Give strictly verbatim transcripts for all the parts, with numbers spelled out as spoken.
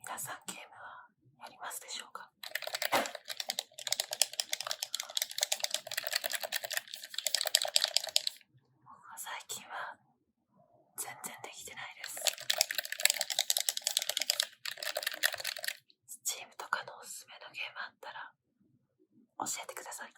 皆さん、ゲームはやりますでしょうか？僕は最近は全然できてないです。Steam とかのおすすめのゲームあったら教えてください。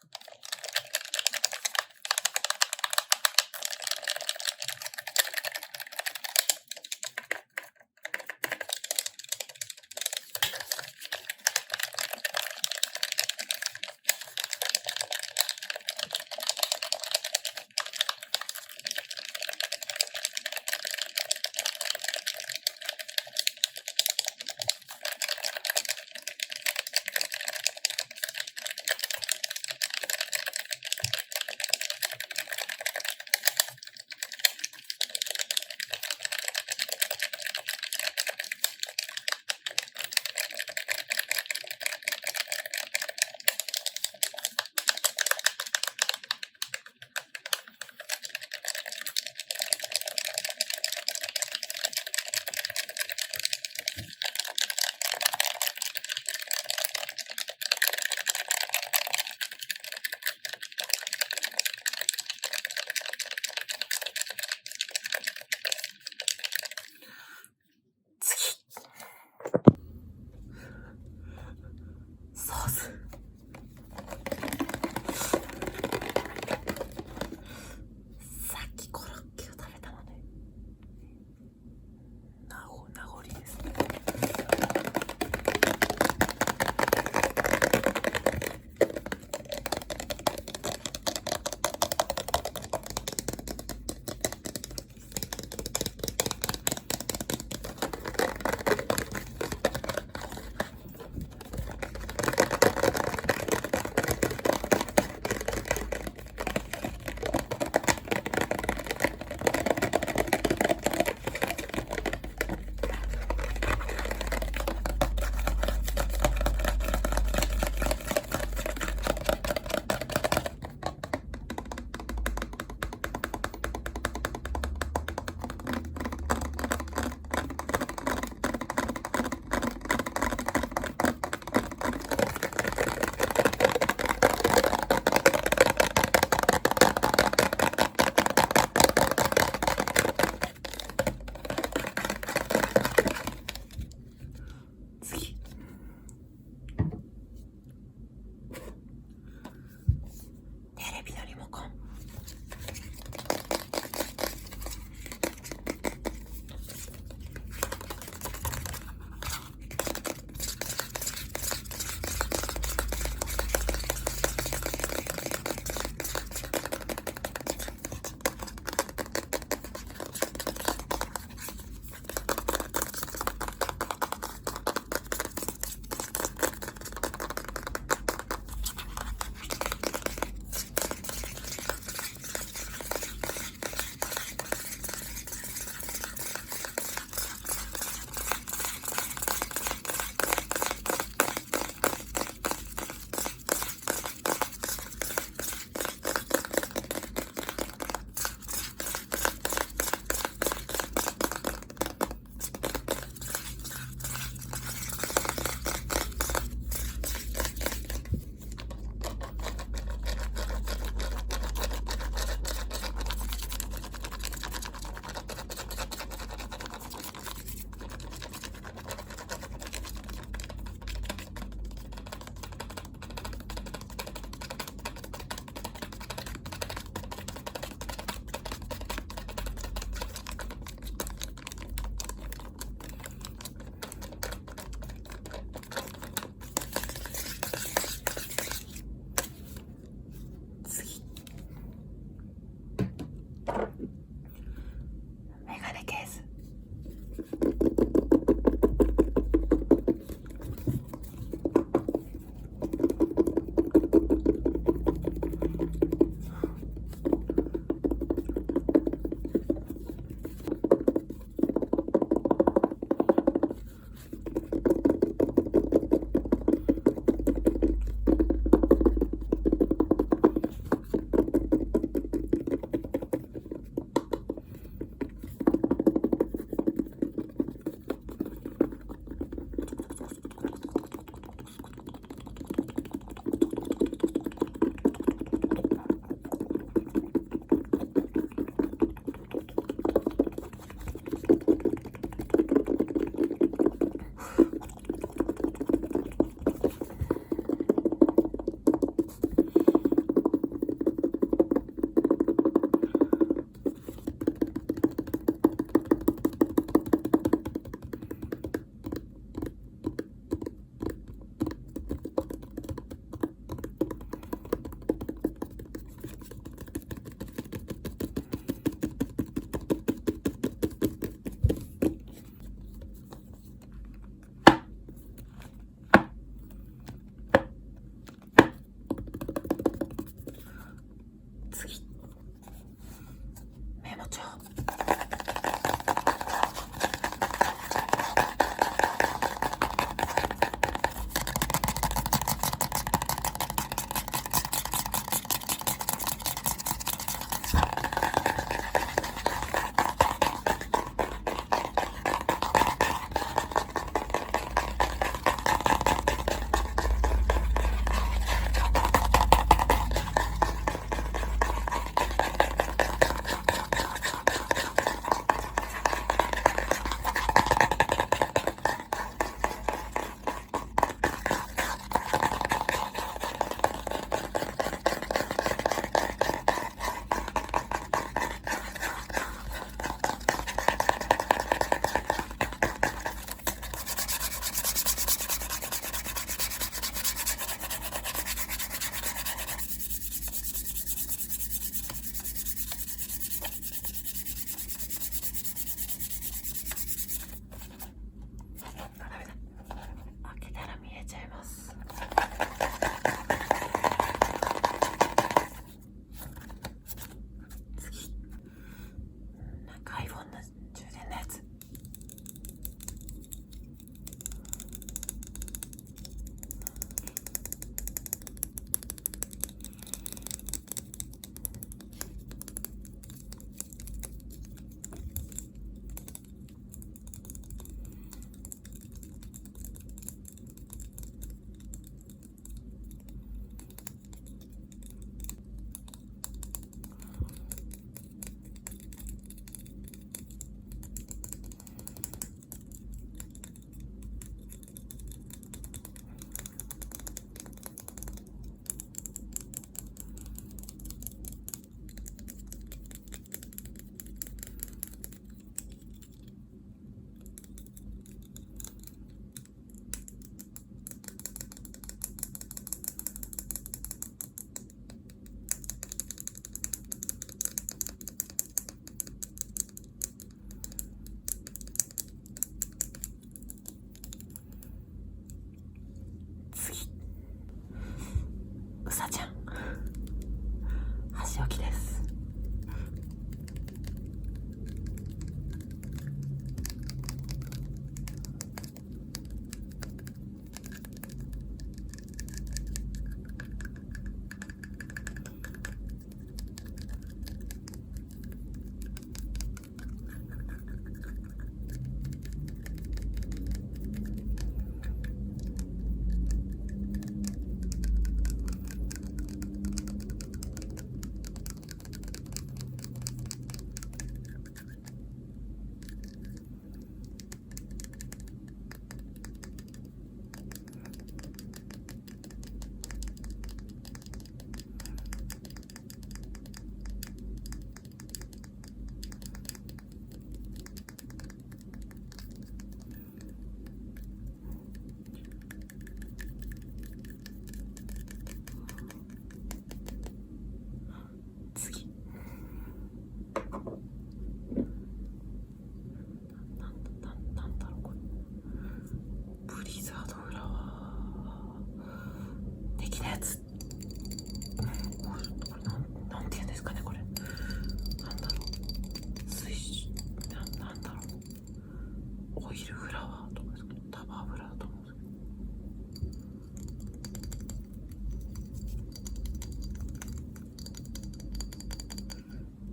いるフラワーとかですか？タバーフラワーとかですか？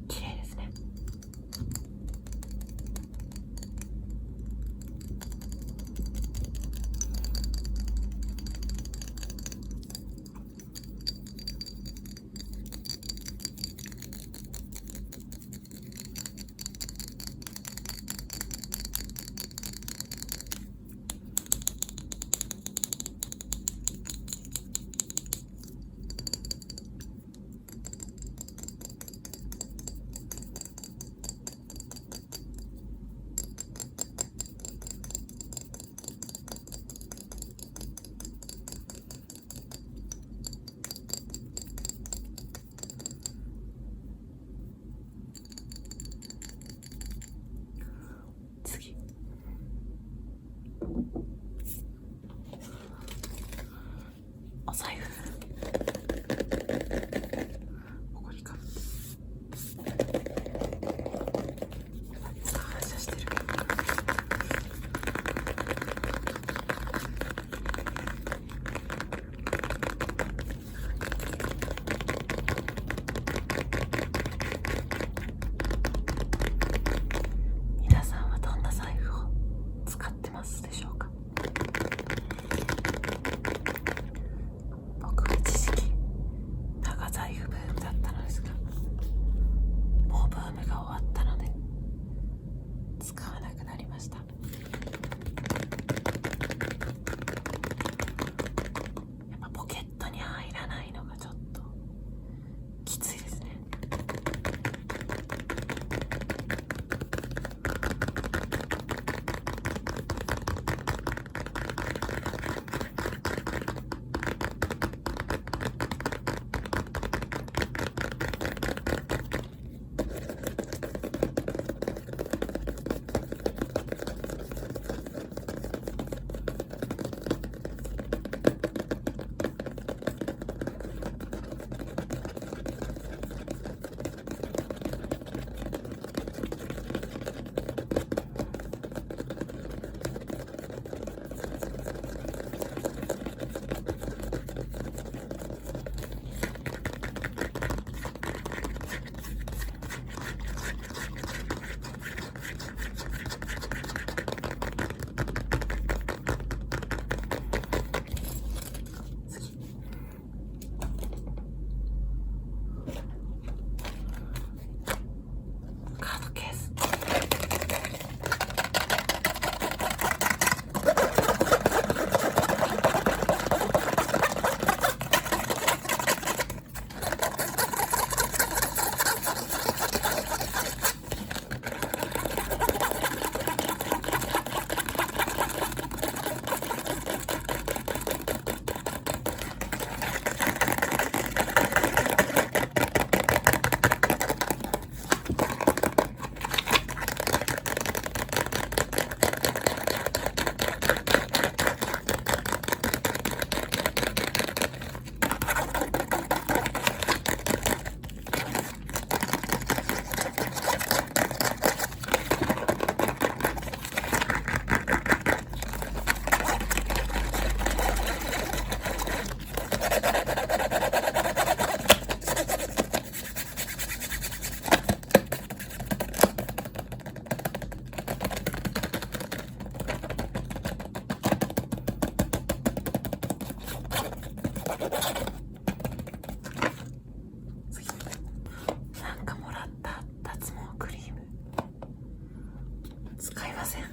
綺麗ですね。次。お財布。ほこりか。反射してる。皆さんはどんな財布を使ってますでしょうか？僕は一時期長財布ブームだったのですが、もうブームが終わったので使わなくなりました。やっぱポケットに入らないのがちょっときついですね。なんかもらった脱毛クリーム。使いません。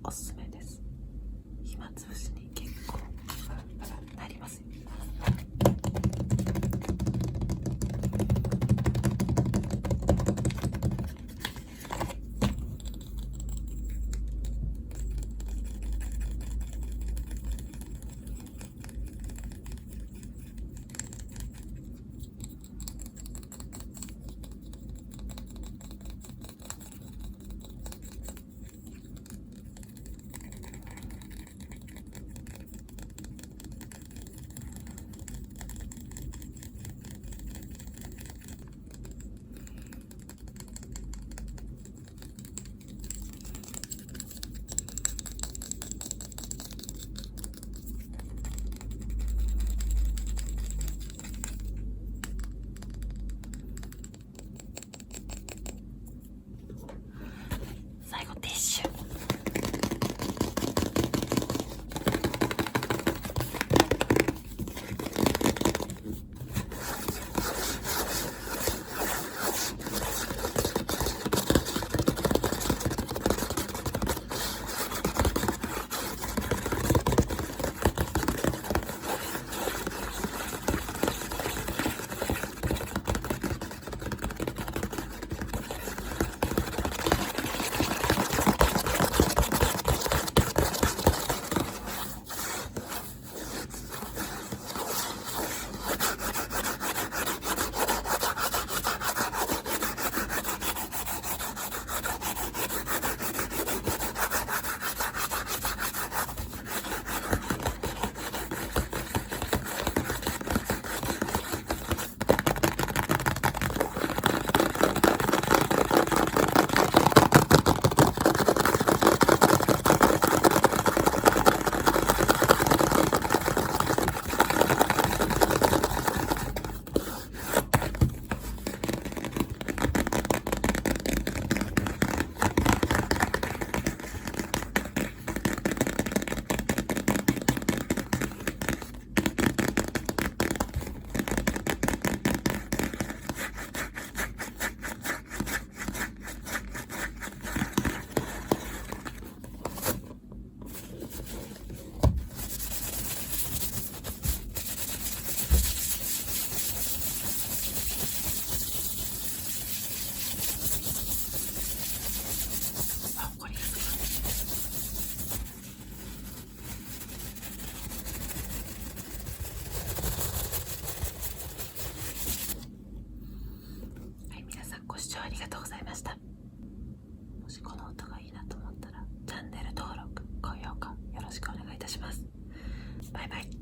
おすすめです。暇つぶしに結構なりますよ。最後、ティッシュ。はい、皆さんご視聴ありがとうございました。もしこの音がいいなと思ったら、チャンネル登録、高評価よろしくお願いいたします。バイバイ。